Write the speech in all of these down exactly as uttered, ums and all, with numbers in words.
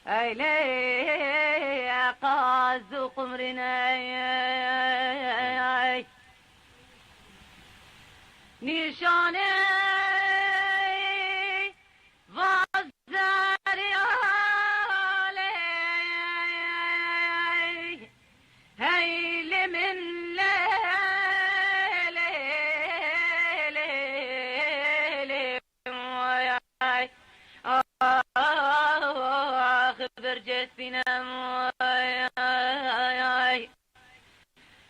Eylê qaz û qumrîney nîşaney vazeriyaley. Heylê min lê, lê, lê, lê, ay, ay. Ah, bir cesinem, ay, ay, ay.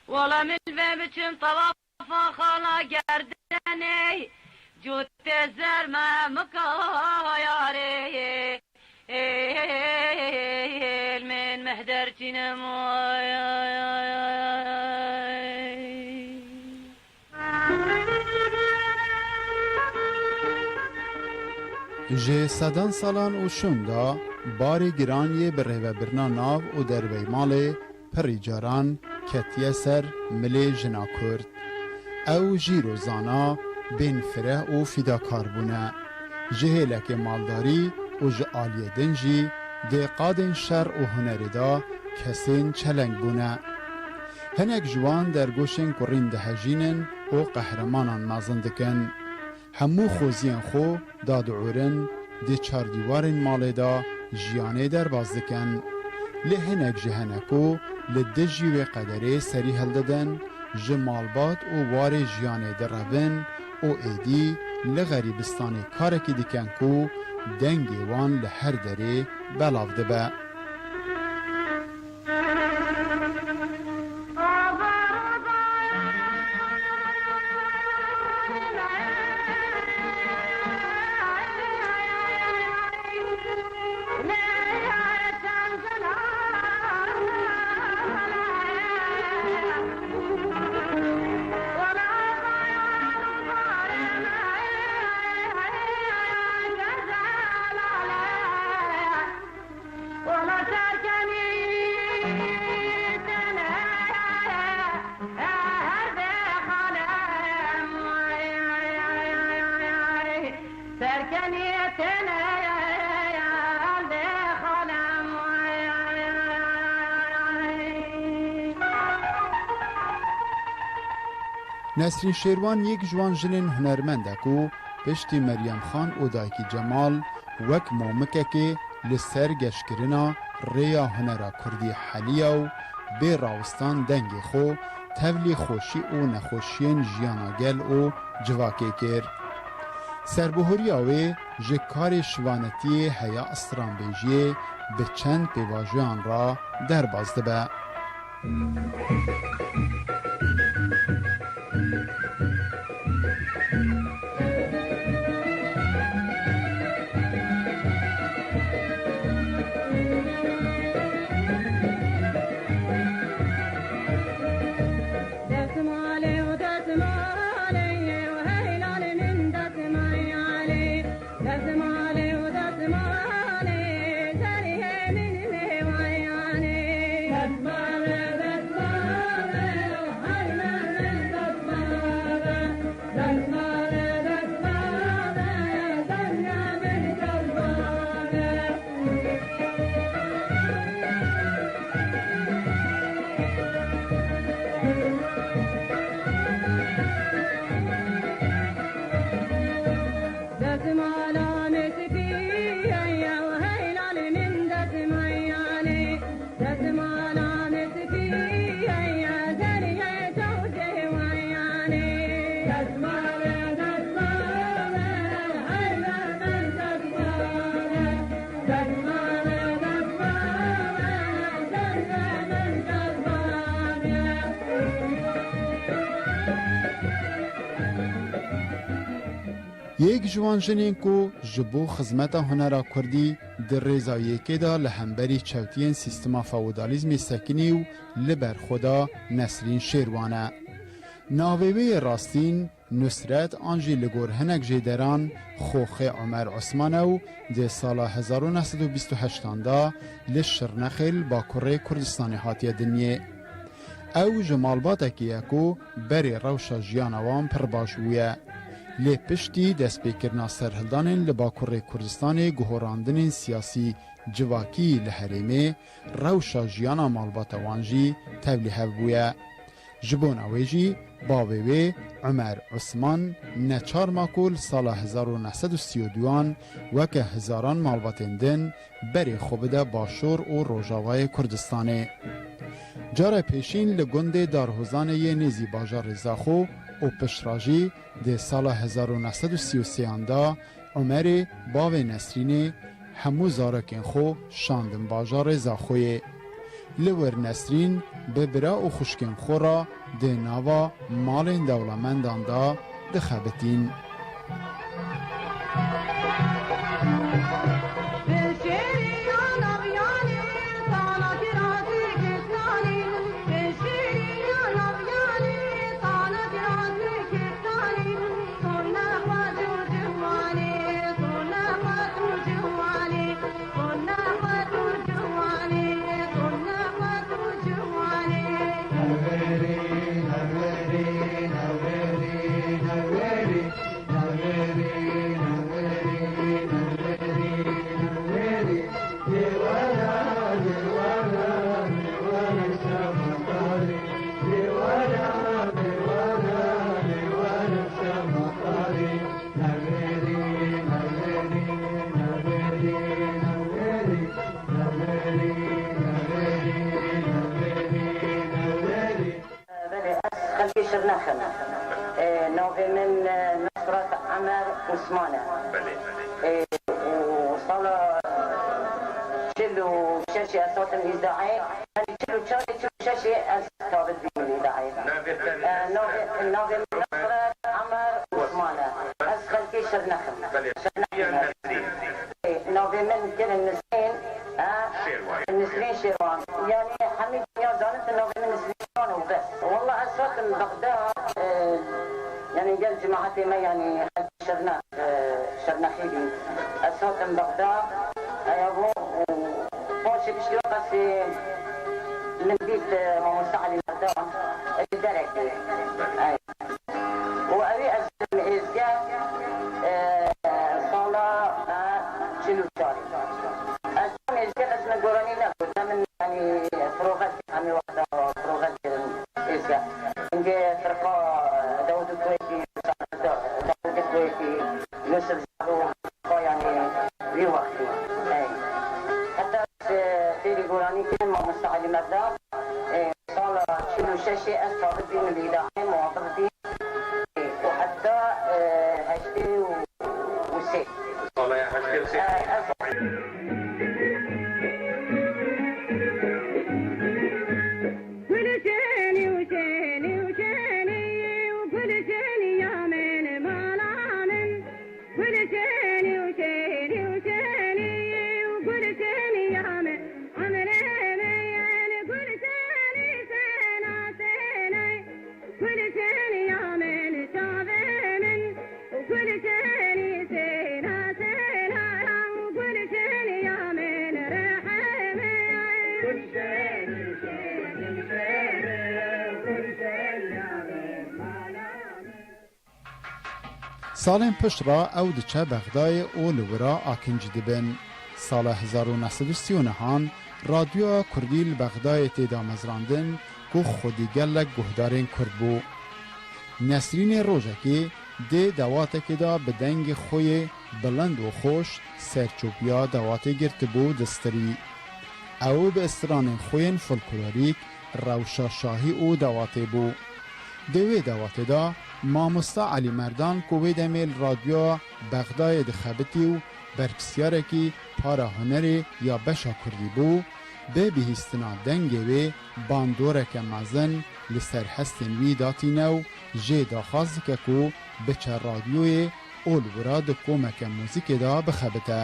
Wala min ve biçim tawaf Xala gerdenê, cotê zer me mika yarê, êl min mehder çînim, ay, ay, ay, ay. Ji sedan salan û şûn de barê giran yê bi rêvebirina nav û dervey malê pirî caran ketiye ser milê jina Kurd. Ew jîr û zana bên fireh û fîdakar bûne. Ji hêlekê maldarî û ji aliyê din jî dê qadên şer û hunerê de kesên çeleng bûne. Hinek ji wan dergoşên kurîn dihejînin û qehremanan mezin dikin. Hemû xweziyên xwe dadiûrin, di çardîwarên malê de jiyanê derbas dikin. Lê hinek ji hene ku li dijî wê qederê serî hildidin, ji malbat û warê jiyanê direvin û êdî li xerîbistanê karekî dikin ku dengê wan li her derê belav dibe. Nesrîn Şêrwan yek ji wan jinên hunermend e ku piştî Meryem Xan û dayikî Cemal wek momikekê li ser geşkirina rêya hunera kurdî heliya û bê rawistan dengê xwe tevlî xweşî û nexweşiyên jiyana gel û civakê kir. Serbihuriya wê ji karê şivanetiyê heya stranbêjiyê bi çend pêvajoyan re derbas dibe. Yek ji wan jinên ku ji bo xizmeta hunera kurdî di rêza yekê de li hemberî çewtiyên sîstema feodalîzmê sekinî û li ber xwe da Nesrîn Şêrwan e. Navê wê yê rastîn Nusret an jî li gor hinek jêderan Xoxê Omer Osman e û di sala hezar û neh sed û bîst û heştan de li Şirnexê li Bakurê Kurdistanê hatiye dinyê. Ew ji malbatekî ye ku berê rewşa jiyana wan pir baş bûye. Lê piştî destpêkirina serhildanên li Bakurê Kurdistanê guhorandinên siyasî civakî li herêmê, rewşa jiyana malbata wan jî tevlîhev bûye. Ji bona wê jî bavê wê Omer Osman neçar ma ku li sala hezar û neh sed û sî û duan weke hezaran malbatên din berê xwe bide Başûr û Rojavayê Kurdistanê. Cara pêşîn li gundê Darhozanê yê nêzî bajarê Zaxo û piştra jî di sala hezar û neh sed û sî û sêyan de Omerê bavê Nesrînê hemû zarokên xwe şandin bajarê Zaxoyê. Li wir Nesrîn bi bira û xwişkên xwe re di nava malên dewlemendan de dixebitîn. Belê, ez xelkê Şirnex im. E, navê min, e, Nasrat Emer Osman e. Belê. E, û sala çil û şeşê ez hatim Îzdaê. Yanî çil û çarê, çil û şeşê ez tabit bînim Îzdaê. Navê te? E, navê, navê min Nasrat Emer Osman e. Ez xelkê Şirnex im. Belê. Şirnex Çiya im. Nesrîn? E, navê min kirin Nisrîn, e, Şêrwan. Nisrîn Şêrwan. Yanî hemî dinya zanin tu navê min Nisrîn Şêrwan û bes. Walla ez hatim Bexda, e, yanî gel cemaetê me, yanî xelkê Şirnex, e, Şirnexî bî. Ez hatim Bexda, heya bû û paşê piştî wextê min dît, e, mamoste Elî Merdan, e, li derekê. Ey. Û ewî ez Êzge, e, sala, e, çil û çar. Ez Êzge, ez min goranî negot, ne min, yanî, prove kir, hemî wexta prove kirin Êzge. Hingê firqa Dawud Kuwêtî, Dawud Kuwêtî, Yusuf Zalo, firqa, yanî, vî wextî. Ey. Heta ez, e, fêrî goranî kirin, mamoste Elî Merdan, e, Sala çil û şeşê ez tabit bîm li îdaxê muwafiq bî û heta, e, heştê û sê. Sala ya heştê û sê. E, ez Gul çênî û çênî û çênî û gul çênî ya min mala min. Gul çênî û çênî û çênî û gul çênî ya min. Emrê min gul çênî sêna sênay. Gul çênî ya min çavê min. Gul çênî sêna sênay. Gul çênî ya min rehmê. Gul çênî çênî çênî gul çênî ya min mala min. Salên pişt re ew diçe Bexdayê û li wira akinc dibin. Sala hezar û neh sed û sî û nehan radyoya kurdî li Bexdayê tê damezrandin ku xwedî gelek guhdarên kurd bû. Nesrînê rojekê dê dewatekê de bi dengê xwe yê bilind û xweş serçopiya dewatê girtibû distirî. Ew bi stranên xwe yên folklorîk rewşa şahî û dewatê bû. Di wê dewatê de mamosta Elî Merdan ku wê demê li radyoya Bexdayê dixebitî û berpirsiyarekî para hunerê ya beşa kurdî bû, bi bihîstina dengê wê bandoreke mezin li ser hestên wî datîne û jê daxwaz dike ku biçe radyoyê û li wira di komeke muzîkê de bixebite.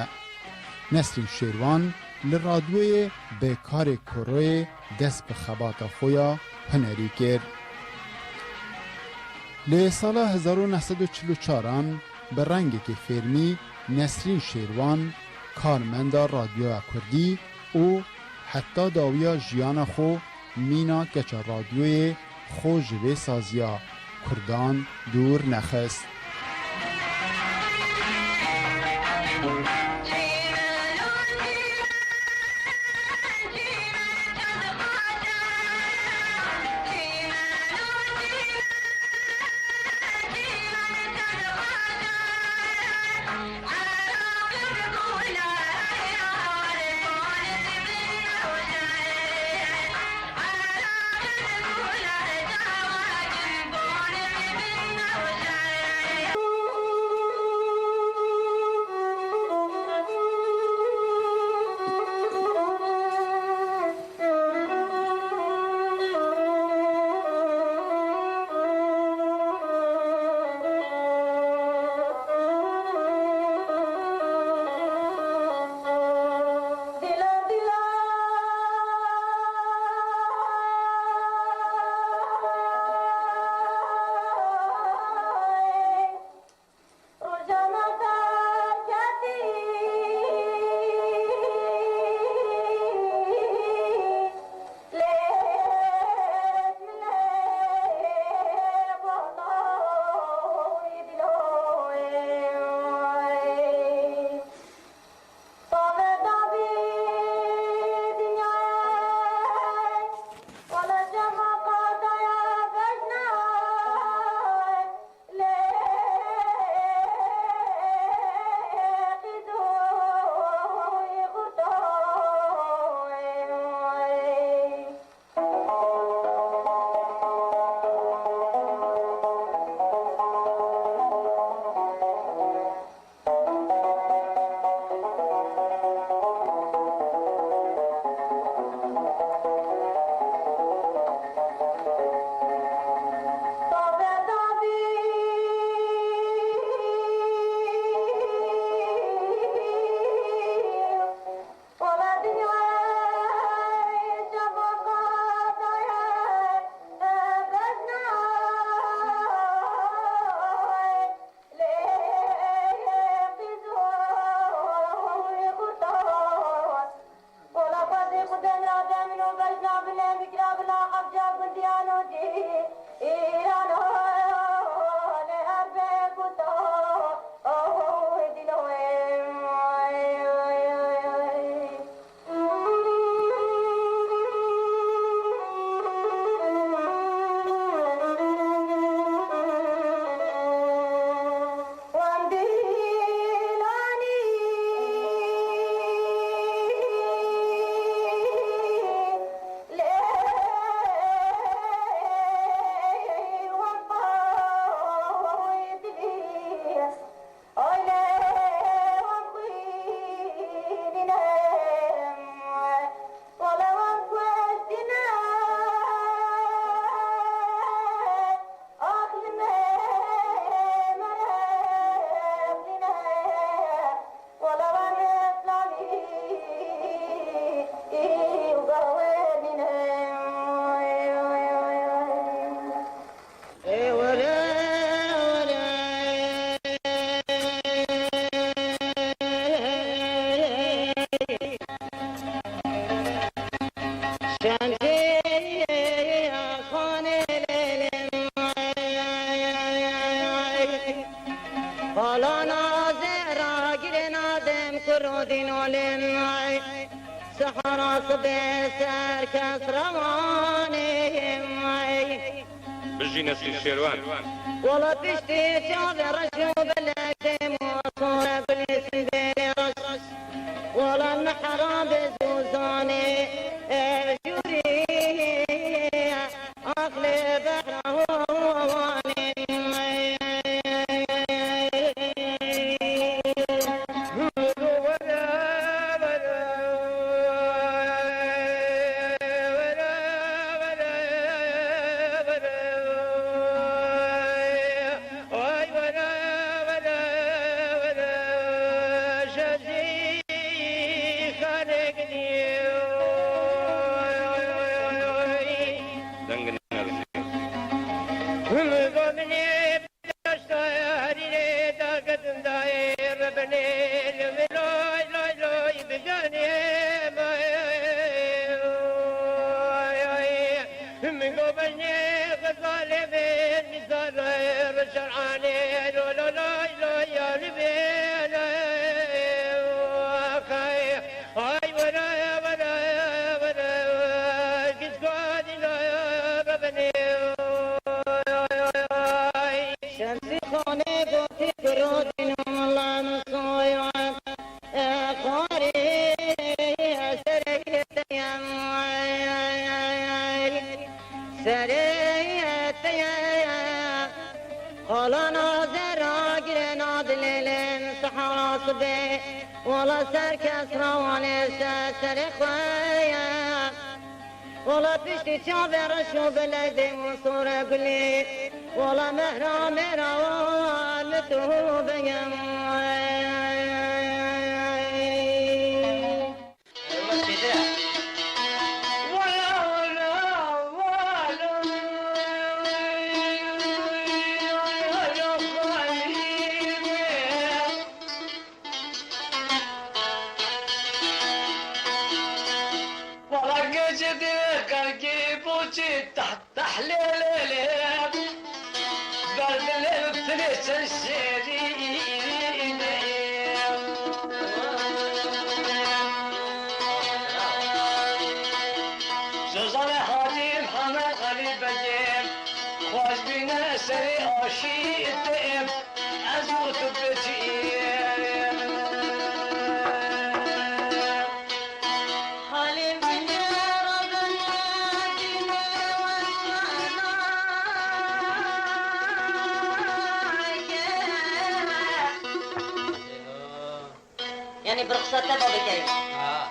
Nesrîn Şêrwan li radyoyê bi karê koroyê dest bi xebata xwe ya hunerî kir. Li sala hezar û neh sed û çil û çaran bi rengekî fêrmî Nesrîn Şêrwan karmenda radyoya kurdî û heta dawiya jiyana xwe mîna keça radyoyê xwe ji vê saziya kurdan dûr nexist. Hala nazê ragirê nadem kuro dînolê. Sehra sibê ser kes rewanê. Bijî Nesrîn Şêrwan. Wala piştî çavê reş û belekê mosore bilê sindê reş. Wala mihra bê zûzanê ev jûrî. Aqlê behra wanê. Deng nerîne. Serê te ye, qala nazera girê nadilêlên sihara sibê. Wala ser kes rawanê se serê xwe ye. Wala piştî çavê reş û belê dê û sore gulî. Wala mehra mêra wan li tu beyim. Wala gece de gargê boçê taht. Tehlêlêlê, berdilê tilê çend şêrînê. Zozanê Hacî Mihemed Elî Begê, xweş bîne serê aşîtê, ez û tu biçî. Yani bir ruhsat da baba kerem. Ha.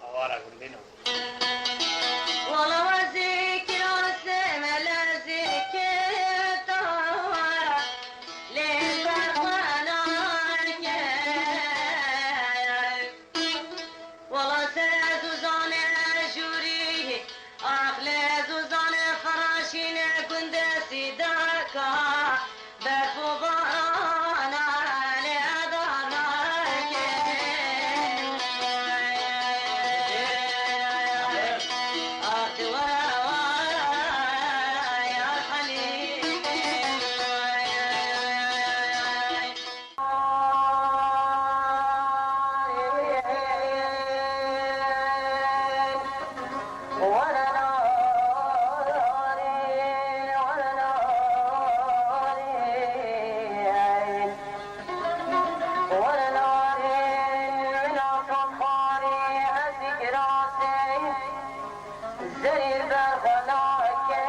Awara gundî no. Wala we zikir asê me le zikir ta lê berxwe nake. Wala se zuzane jûrî, ax le zuzane feraşîne gundê sîdaka. Berf û barana lê dar nake. Ah, dua ya Halî. Zerî ber xwe nake.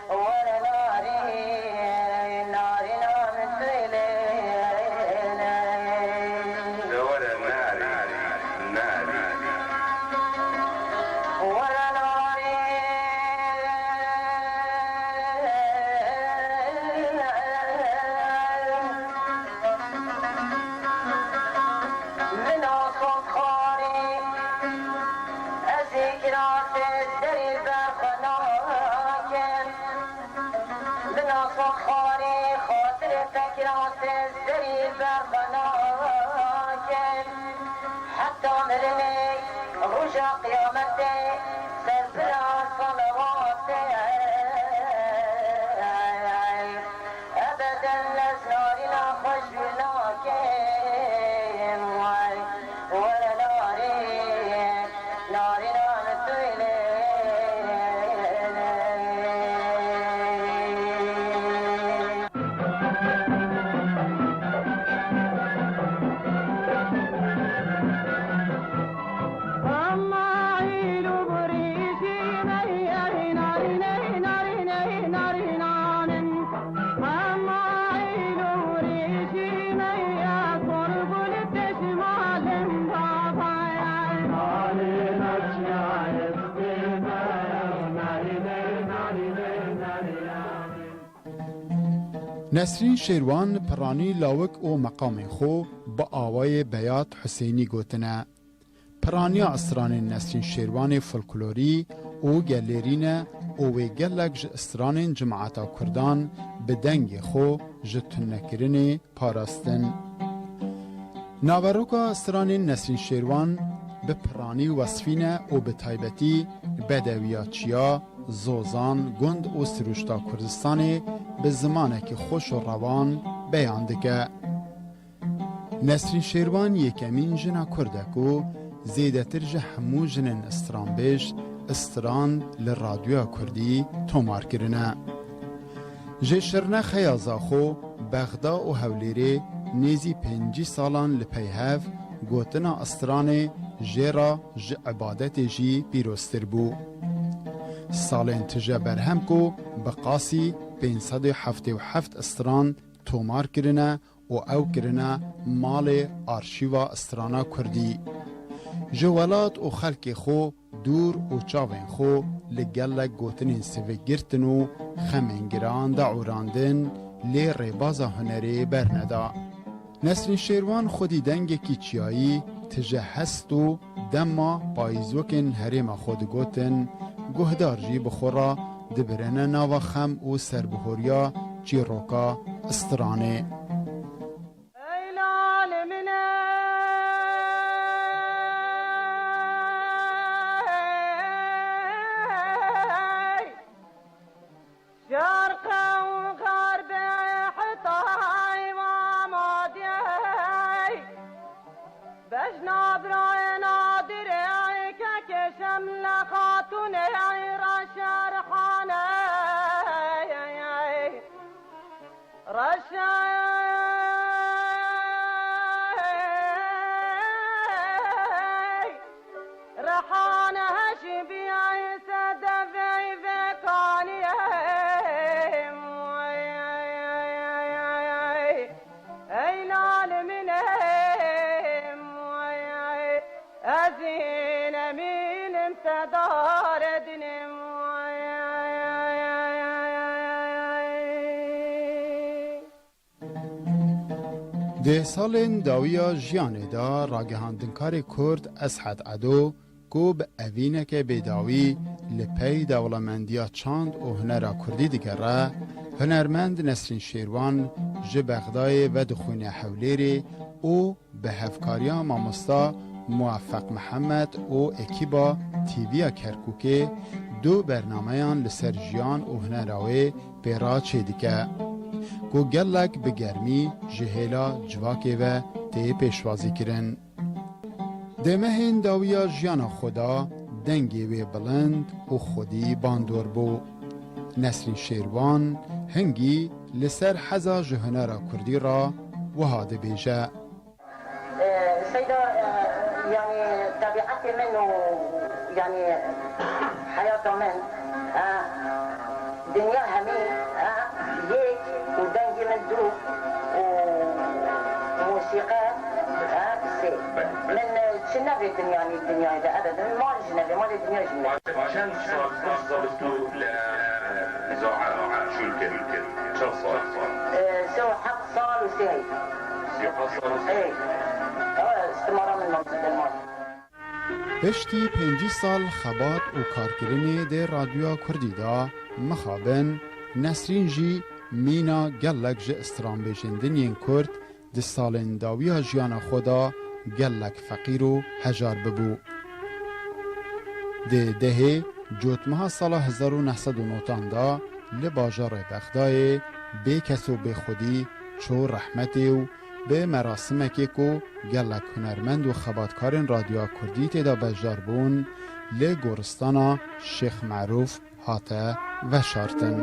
Were narîn, narîna min tu lê ne. De were narîn, narîn. Were narîn. Min asot xwarî, ez ê kirasê zerî ber xwe nakim. Min asot xwarî, xatirê te kirasê zerî ber xwe nakim. Heta mirinê, roja qiyametê, ser pira salawatê. Ebeden ez narîna xwe jûr nakim. Were narî, narîna min tu lê ne. Nesrîn Şêrwan piranî lawik û meqamên xwe bi awayê Beyat Husênî gotine. Piraniya stranên Nesrîn Şêrwanê folklorî û gelêrî ne û wê gelek ji stranên cemaeta Kurdan bi dengê xwe ji tunekirinê parastin. Naveroka stranên Nesrîn Şêrwan bi piranî wesfî ne û bi taybetî bedewiya çiya, zozan, gund û sirûşta Kurdistanê bi zimanekî xweş û rewan beyan dike. Nesrîn Şêrwan yekemîn jina Kurd e ku zêdetir ji hemû jinên stranbêj stran li radyoya Kurdî tomar kirine. Ji Şirnexê ya Zaxo, Bexda û Hewlêrê nêzî pêncî salan li pey hev gotina stranê jê re ji ibadetê jî pîroztir bû. Salên tije berhem ku bi qasî pênc sed û heftê û heft stran tomar kirine û ew kirine malê arşîva strana kurdî. Ji welat û xelkê xwe dûr û çavên xwe li gelek gotinên sivik girtin û xemên giran daûrandin, lê rêbaza hunerê berneda. Nesrîn Şêrwan xwedî dengekî çiyayî, tije hest û dema payîzokên herêma xwe digotin, guhdar jî bi xwe re dibirine nava xem û serbihoriya çîroka stranê. Ey lal min ey, şerqê û xerbê heta ey mamadiyey. Bejna birayê Nadirê, kekê Şemle Xatûnê, Reşerxanê. Reşe, rehane heşî biyayê sedevey vekaniyê. Ey lal min ey, ez î nemînim te dare dinim. Di salên dawiya jiyanê de ragihandinkarê Kurd Eshed Edo, ku bi evîneke bêdawî li pey dewlemendiya çand û hunera kurdî digere, hunermend Nesrîn Şêrwan ji Bexdayê vedixwîne Hewlêrê û bi hevkariya mamosta Muweffeq Mihemed û ekîba T V'ya Kerkûkê du bernameyan li ser jiyan û hunera wê pê re çêdike, ku gelek bi germî ji hêla civakê ve tê pêşwazîkirin. Di mehên dawiya jiyana xwe de dengê wê bilind û xwedî bandor bû. Nesrîn Şêrwan hingî li ser heza ji hunera kurdî re wiha dibêje. Seyda, e, yanî, tebiatê min û, yanî, heyata min, e, dinya hemî, e, yek û dengê min du û musîqe, e, sê. Min, e, çi nevê dinya nî dinyayê de, ebedin, mal jî nevê, malê dinya jî nevê. Çend sal, çend sal tu li, e, îzaha çûl kir? Çend sal? E, sê û heft sal û sê heyv. Sê û heft sal û sê heyv. Ê, ew e, istimara min mamoste mal. Piştî pêncî sal xebat û karkirinê di Radyoya Kurdî de mixabin, Nesrîn jî mîna gelek ji stranbêjindiniyên Kurd di salên dawiya jiyana xwe de gelek feqîr û hejar bibû. Di dehê Cotmeha sala hezar û neh sed û nod de li bajarê Bexdayê bê kes û bê xwedî çû rehmetê û bi merasimekê ku gelek hunermend û xebatkarên Radyoya Kurdî tê de beşdar bûn, li goristana Şêx Merûf hate veşartin.